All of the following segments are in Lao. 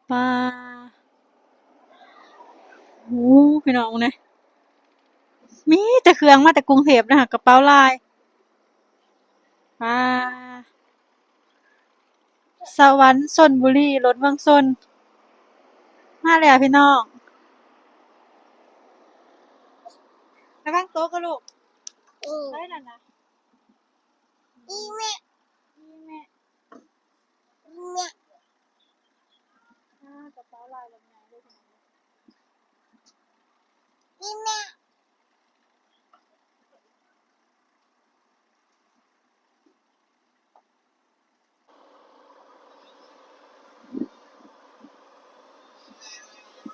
ປາ ໂອ້ ພີ່ນ້ອງເບິ່ງແດ່ ມີແຕ່ເຄື່ອງມາແຕ່ກຸງເທບນະ ກະເປົາຫຼາຍ ປາ ສະຫວັນ ຊົນບຸລີ ລົດເມືອງຊົນ ມາແລ້ວພີ່ນ້ອງ ລະວັງຕົກເດີ້ລູກ ອືມ ໄປນັ້ນນະ ອີແມ່ ອີແມ່ ແມ່ ອ່າ ກະເປົາຫຼາຍແລ້ວ ໃຫຍ່ເລີຍ ອີແມ່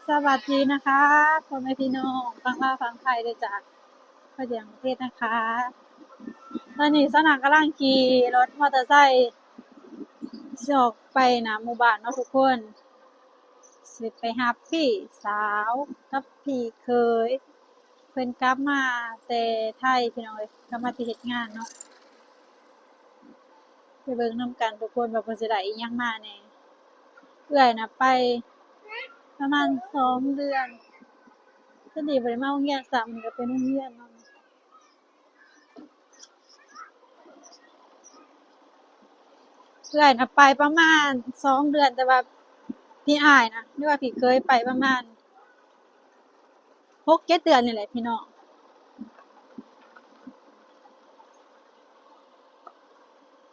ສະຫວັດດີນະຄະ ພໍ່ແມ່ພີ່ນ້ອງຝັ່ງລາວຝັ່ງໄທເດີຈ້າ ປະຈຳປະເທດນະຄະ. ຕອນນີ້ສາວນາກຳລັງຂີ່ລົດມໍເຕີໄຊຊິອອກໄປໜ້າໝູ່ບ້ານເນາະທຸກຄົນ ຊິໄປຮັບພີ່ສາວກັບພີ່ເຂີຍ ເພິ່ນກັບມາແຕ່ໄທພີ່ນ້ອງເອີຍ ກັບມາແຕ່ເຮັດງານເນາະ. ໄປເບິ່ງນຳກັນທຸກຄົນວ່າເພິ່ນຊິໄດ້ອີ່ຫຍັງມາແດ່. ເອື້ອຍນະໄປປະມານສອງເດືອນ ຈະດີບໍ່ໄດ້ມາໂຮງຮຽນຊ້ຳ ກະເປັນໂຮງຮຽນເນາະ. ເອື້ອຍນະໄປປະມານສອງເດືອນ ແຕ່ວ່າພີ່ອ້າຍນະ ຫຼືວ່າພີ່ເຂີຍໄປປະມານຫົກເຈັດເດືອນນີ້ແຫຼະພີ່ນ້ອງ.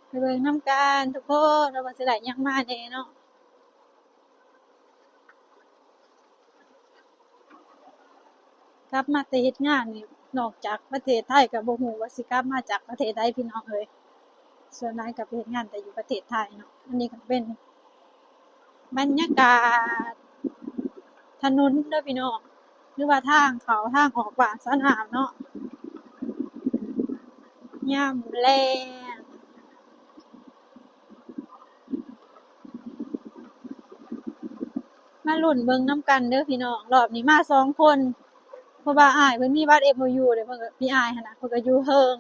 ໄປເບິ່ງນຳກັນທຸກຄົນວ່າເພິ່ນຊິໄດ້ຫຍັງມາແດ່ເນາະ. ກັບມາແຕ່ເຮັດງານນີ້ ນອກຈາກປະເທດໄທກະບໍ່ຮູ້ວ່າຊິກັບມາຈາກປະເທດໃດພີ່ນ້ອງເອີຍ ສ່ວນຫຼາຍກະໄປເຮັດງານແຕ່ຢູ່ປະເທດໄທເນາະ. ອັນນີ້ກະເປັນບັນຍາກາດຖະໜົນເດີພີ່ນ້ອງ ຫຼືວ່າທາງເຂົ້າທາງອອກບ້ານສະໜາມເນາະ ຍາມແລງ. ມາລຸ້ນເບິ່ງນຳກັນເດີພີ່ນ້ອງ ລອບນີ້ມາສອງຄົນ ເພາະວ່າອ້າຍເພິ່ນມີບັດເອັມໂອຢູເດ້ ເພິ່ນກະ ພີ່ອ້າຍຫັ້ນນະ ເພິ່ນກະຢູ່ເທິງ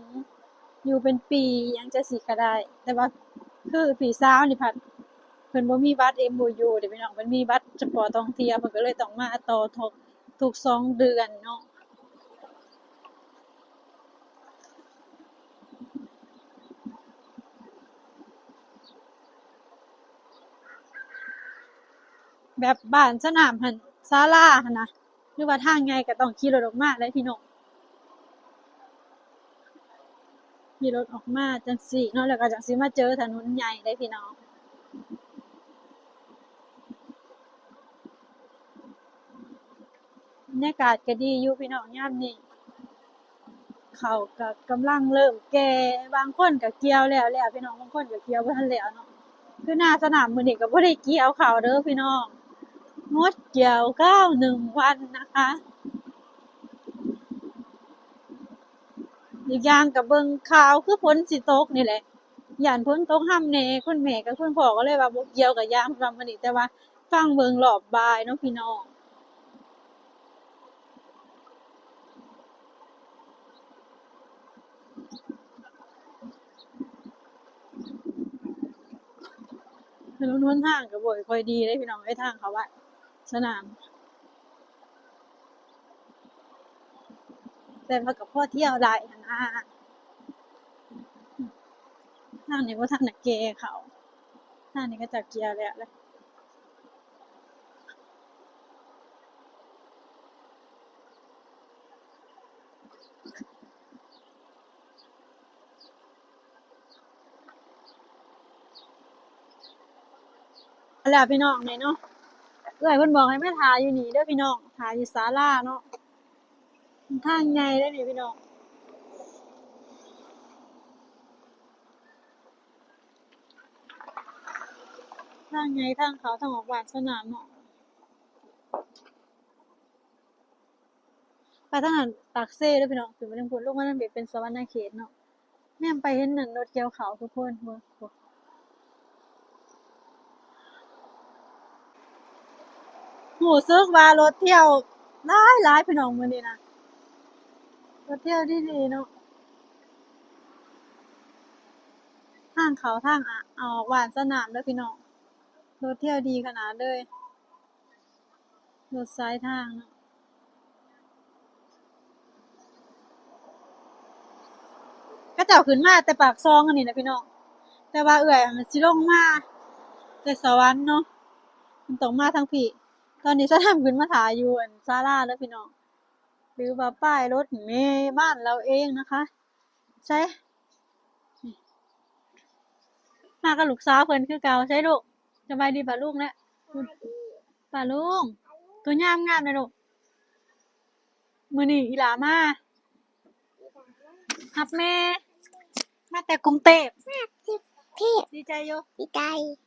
ຢູ່ເປັນປີຫຍັງຈັ່ງຊີ້ກະໄດ້ ແຕ່ວ່າຄືພີ່ສາວນີ້ພັດ ເພິ່ນບໍ່ມີບັດເອັມໂອຢູເດ້ພີ່ນ້ອງ ເພິ່ນມີບັດສະເພາະທ່ອງທ່ຽວ ເພິ່ນກະເລີຍຕ້ອງມາຕໍ່ທຸກ ທຸກສອງເດືອນເນາະ. ແບບບ້ານສະໜາມຫັ້ນ ສາລາຫັ້ນນະ ຫຼືວ່າທາງໃຫຍ່ກະຕ້ອງຂີ່ລົດອອກມາໄດ໋ພີ່ນ້ອງ ຂີ່ລົດອອກມາຈັ່ງຊີ້ເນາະ ແລ້ວກະຈັ່ງຊິມາເຈີຖະໜົນໃຫຍ່ໄດ໋ພີ່ນ້ອງ. ບັນຍາກາດກະດີຢູ່ພີ່ນ້ອງ ຍາມນີ້ ເຂົ້າກະກຳລັງເລີ່ມແກ່ ບາງຄົນກະກ່ຽວແລ້ວແລ້ວພີ່ນ້ອງ ບາງຄົນກະກ່ຽວບໍ່ທັນແລ້ວເນາະ. ຄືນາສະໜາມມື້ນີ້ກະບໍ່ໄດ້ກ່ຽວເຂົ້າເດີພີ່ນ້ອງ ງົດກ່ຽວເຂົ້າໜຶ່ງວັນນະຄະ. ອີກຢ່າງກະເບິ່ງຂ່າວຄືຝົນຊິຕົກນີ້ແຫຼະ ຢ້ານຝົນຕົກຮຳແດ່ ຄຸນແມ່ກັບຄຸນພໍ່ກະເລີຍວ່າບໍ່ກ່ຽວກະຢ່າ ເພິ່ນວ່າມື້ນີ້ ແຕ່ວ່າຟັງເບິ່ງລອບບ່າຍເນາະພີ່ນ້ອງ. ຖະໜົນຫົນທາງກະບໍ່ຄ່ອຍດີເດ້ພີ່ນ້ອງເອີຍ ທາງເຂົ້າວັດສະໜາມ ແຕ່ວ່າກະພໍທ່ຽວໄດ້ຫັ້ນນາ. ທາງນີ້ບໍ່ທັນໄດ້ແກ່ເຂົ້າ ທາງນີ້ເຂົາເຈົ້າກ່ຽວແລ້ວແຫຼະ. ແລ້ວພີ່ນ້ອງນີ້ເນາະ ເອື້ອຍເພິ່ນບອກໃຫ້ມາຖ້າຢູ່ນີ້ເດີພີ່ນ້ອງ ຖ້າຢູ່ສາລາເນາະ ທາງໃຫຍ່ເດ້ນີ້ພີ່ນ້ອງ ທາງໃຫຍ່ ທາງເຂົ້າທາງອອກບ້ານສະໜາມເນາະ. ໄປທາງນັ້ນປາກເຊເດີພີ່ນ້ອງ ຂຶ້ນໄປທາງພຸ້ນ ລົງມາທາງນີ້ເປັນສະຫວັນນະເຂດເນາະ. ແນມໄປເຫັນນັ້ນລົດກ່ຽວເຂົ້າທຸກຄົນ ເບິ່ງ ຮູ້ສຶກວ່າລົດທ່ຽວຫຼາຍໆ ພີ່ນ້ອງ ມື້ນີ້ນະ ລົດທ່ຽວດີໆ ເນາະ. ທາງເຂົ້າທາງອອກບ້ານສະໜາມເດີພີ່ນ້ອງ ລົດທ່ຽວດີຂະໜາດເລີຍ. ລົດສາຍທາງເນາະ. ເຂົາເຈົ້າຂຶ້ນມາແຕ່ປາກຊ່ອງອັນນີ້ນະພີ່ນ້ອງ, ແຕ່ວ່າເອື້ອຍຫັ້ນຊິລົງມາແຕ່ສະຫວັນເນາະ, ເພິ່ນຕ້ອງມາທາງພີ້. ຕອນນີ້ສາວນ້ຳຂຶ້ນມາຖ້າຢູ່ອັນສາລາເດີພີ່ນ້ອງ, ຫຼືວ່າປ້າຍລົດແມ່ບ້ານລາວເອງນະຄະ. ໃສ ມາກັບລູກສາວເພິ່ນຄືເກົ່າ. ໃສລູກ? ສະບາຍດີປ້າລຸງແລະ ປ້າລຸງ. ໂຕງາມໆເລີຍລູກ. ມື້ນີ້ອີ່ຫຼ້າມາຮັບແມ່ ມາແຕ່ກຸງເທບ. ມາແຕ່ກຸງເທບ. ດີໃຈຢູ່? ດີໃຈ.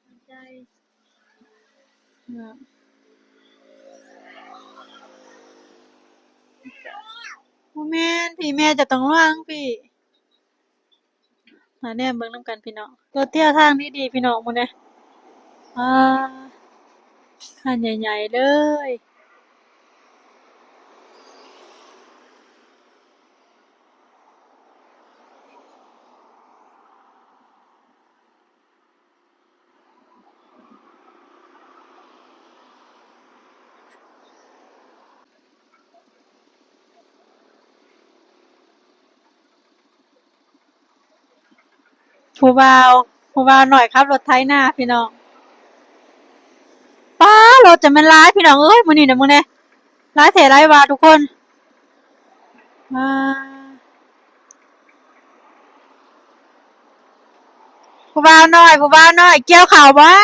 ດີໃຈ. ເອີ ບໍ່ແມ່ນ ພີ້ແມ່ຈະຕ້ອງລະວັງພີ້. ມາແນມເບິ່ງນຳກັນພີ່ນ້ອງ, ລົດທ່ຽວທາງດີໆພີ່ນ້ອງ ໝູ່ນີ້. ອາ ຄັນໃຫຍ່ໆເລີຍ. ຜູ້ບ່າວ ຜູ້ບ່າວນ້ອຍຂັບລົດໄຖນາພີ່ນ້ອງ. ປ້າ ລົດຈະແມ່ນຫຼາຍພີ່ນ້ອງເອີຍ ມື້ນີ້ນະ ເບິ່ງແດ່. ຫຼາຍແທ້ຫຼາຍວ່າທຸກຄົນ. ອ່າ ຜູ້ບ່າວນ້ອຍ ຜູ້ບ່າວນ້ອຍ ກ່ຽວເຂົ້າບໍ່?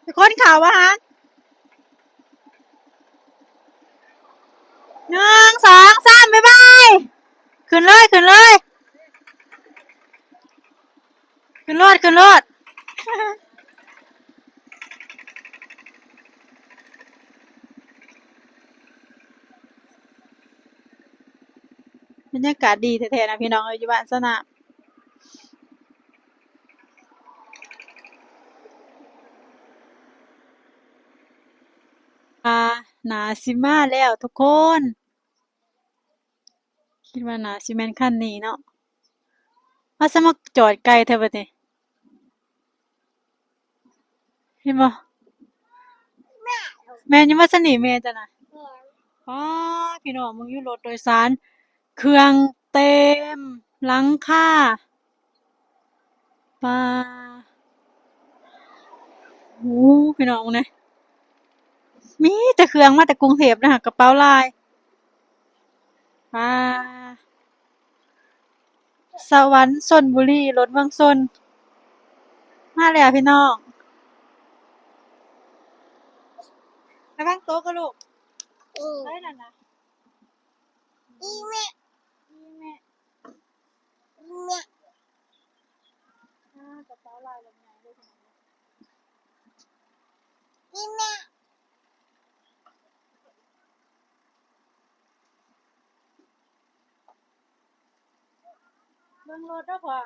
ໄປຂົນເຂົ້າບໍ່ຫັ້ນ? ໜຶ່ງ ສອງ ສາມ ບາຍບາຍ. ຂຶ້ນເລີຍ ຂຶ້ນເລີຍ. ຂຶ້ນລົດ ຂຶ້ນລົດ. ບັນຍາກາດດີແທ້ໆນະພີ່ນ້ອງເອີຍ ຢູ່ບ້ານສະໜາມ. ອ່າ ໜ້າຊິມາແລ້ວທຸກຄົນ. ຄິດວ່າໜ້າຊິແມ່ນຄັນນີ້ເນາະ. ເອົາ ສະມາຈອດໄກແທ້ບັດນີ້ ເຫັນບໍ່? ແມ່ນຢູ່ບໍ່? ຊັ້ນນີ້ແມ່ເຈົ້ານະ. ອໍ ພີ່ນ້ອງ ເບິ່ງຢູ່ ລົດໂດຍສານ ເຄື່ອງເຕັມຫຼັງຄາ. ປາ ໂອ້ ພີ່ນ້ອງເບິ່ງແດ່ ມີແຕ່ເຄື່ອງມາແຕ່ກຸງເທບນະ ກະເປົາຫຼາຍ. ປາ ສະຫວັນ ຊົນບຸລີ ລົດເມືອງຊົນ ມາແລ້ວພີ່ນ້ອງ. ລະວັງຕົກເດີລູກ. ເອີ ໃສ່ນັ້ນນະ. ອີແມ່ ອີແມ່ ອີແມ່. ອ່າ ກະເປົາຫຼາຍແລ້ວໃຫຍ່ເລີຍພີ່ນ້ອງ. ອີແມ່ ເບິ່ງລົດເດີພໍ່.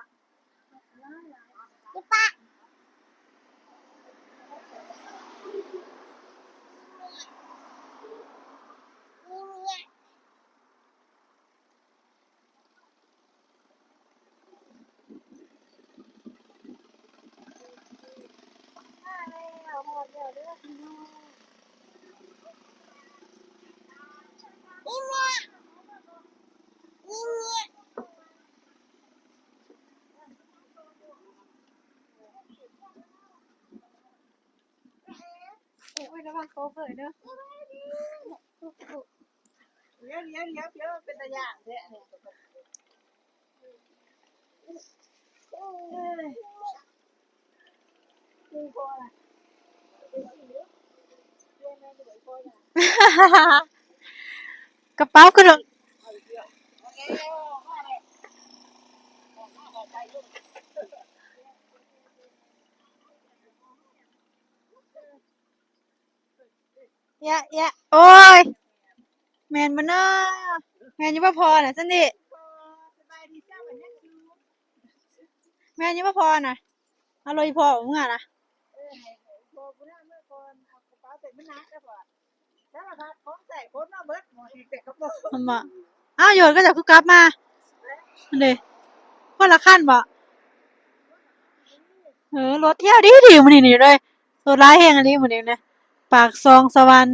ໂອ້ຍ ລະວັງໂຄເຟີເດີ. ດຽວ ດຽວ ດຽວ ດຽວ ເປັນຕາຢ້ານແທ້ອັນນີ້. ກະເປົາຂຶ້ນລົດ. ເອະ ເອະ ໂອ້ຍ ແມ່ນບໍ່ນໍ? ແມ່ນຢູ່ບໍ່ພໍ່ນະ ຊັ້ນນີ້? ແມ່ນຢູ່ບໍ່ພໍ່ນະ? ເອົາລົດອີ່ພໍ່ເມືອນະ. ເອີ ໃຫ້ ໃຫ້ພໍ່ຜູ້ນັ້ນເມືອກ່ອນ ເອົາກະເປົາໃສ່ມັນໜັກແລ້ວ. ສາລະພັດຂອງໃຊ້ຂົນມາເບິດ ໝໍ້ນີ້ແຕ່ກະເປົາ. ເອົາ ໂຍນ ເຂົາເຈົ້າຄືກັບມາ. ຫັ້ນເດ ຄົນລະຄັນບໍ? ເອີ ລົດທ່ຽວດີໆມື້ນີ້ນີ້ເລີຍ. ລົດຫຼາຍແຮງອີ່ຫຼີມື້ນີ້ນະ. ປາກຊ່ອງສະຫວັນ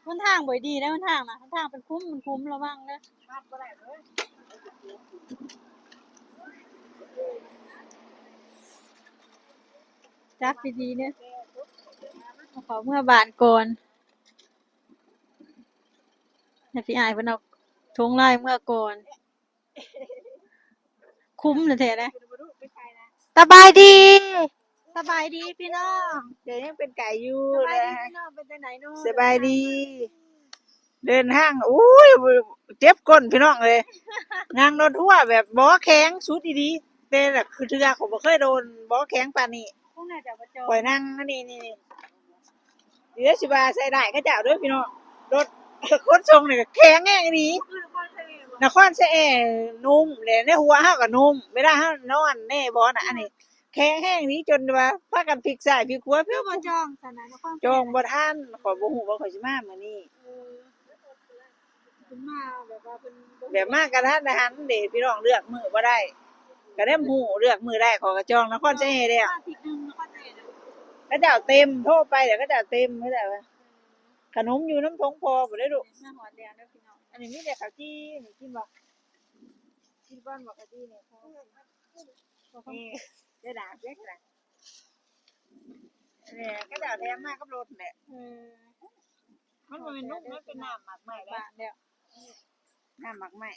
ຫົນທາງບໍ່ດີເດ້ ຫົນທາງນະ ຫົນທາງເປັນຂຸມ ເປັນຂຸມ ລະວັງເດີ. ຈັບດີໆເດີ ເອົາເຂົ້າເມືອບ້ານກ່ອນ. ໃຫ້ພີ່ອ້າຍເພິ່ນເອົາຖົງລາຍເມືອກ່ອນ. ຂຸມແທ້ໆເດ້. ສະບາຍດີ ສະບາຍດີພີ່ນ້ອງ. ເຈົ້າຍັງເປັນໄກ່ຢູ່. ສະບາຍດີພີ່ນ້ອງ ເປັນຈັ່ງໃດເນາະ? ສະບາຍດີ ເດີນທາງ ໂອ້ຍ ເຈັບກົ້ນພີ່ນ້ອງເອີຍ. ນັ່ງລົດຮົ້ວແບບບໍ່ແຂງສຸດອີ່ຫຼີ ແຕ່ລະຄືເທື່ອຂ້ອຍບໍ່ເຄີຍໂດນບໍ່ແຂງປານນີ້. ຂ້ອຍນັ່ງອັນນີ້ ນີ້ ນີ້ ດຽວຊິວ່າໃສ່ຮ້າຍເຂົາເຈົ້າເດີພີ່ນ້ອງ. ລົດຂົນສົ່ງນີ້ກໍແຂງແຮງອີ່ຫຼີ. ນະຄອນໄຊແອນຸ່ມແຫຼະ ໃນຫົວເຮົາກໍນຸ່ມ ເວລາເຮົານອນແນ່ບໍ່ນະ. ອັນນີ້ແຂງແຮງອີ່ຫຼີ ຈົນວ່າພາກັນພິກຊ້າຍພິກຂວາ. ຄືບໍ່ຈອງຊັ້ນນະ ນະຄອນໄຊແອ? ຈອງບໍ່ທັນ ຂ້ອຍບໍ່ຮູ້ວ່າຂ້ອຍຊິມາມື້ນີ້. ເອີ ເພິ່ນມາແບບວ່າເພິ່ນ ແບບມາກະທັນຫັນເດ້ພີ່ນ້ອງ ເລືອກມື້ບໍ່ໄດ້. ກະໄດ້ຮູ້ເລືອກມື້ໄດ້ ຂ້ອຍກະຈອງນະຄອນໄຊແອແລ້ວ. ອາທິດໜຶ່ງນະຄອນໄຊແອນະ ເຂົາເຈົ້າເຕັມ ໂທໄປແລ້ວເຂົາເຈົ້າເຕັມ ເຂົາເຈົ້າວ່າ. ຂະໜົມຢູ່ນຳຖົງພໍ່ພຸ້ນເດ້ລູກ. ມາຮອດແລ້ວເດີພີ່ນ້ອງ. ອັນນີ້ມີແຕ່ເຂົ້າຈີ່ ນີ້ກິນບໍ່? ກິນກ່ອນບໍ່ເຂົ້າຈີ່ນີ້? ເອີ ເດ້ດາ ເດ້ດາ ແຫຼະ ເຂົາເຈົ້າແຖມມາກັບລົດແຫຼະ. ເອີ ມັນບໍ່ແມ່ນນົມ ມັນເປັນນ້ຳໝາກໄມ້ແຫຼະ ນ້ຳໝາກໄມ້.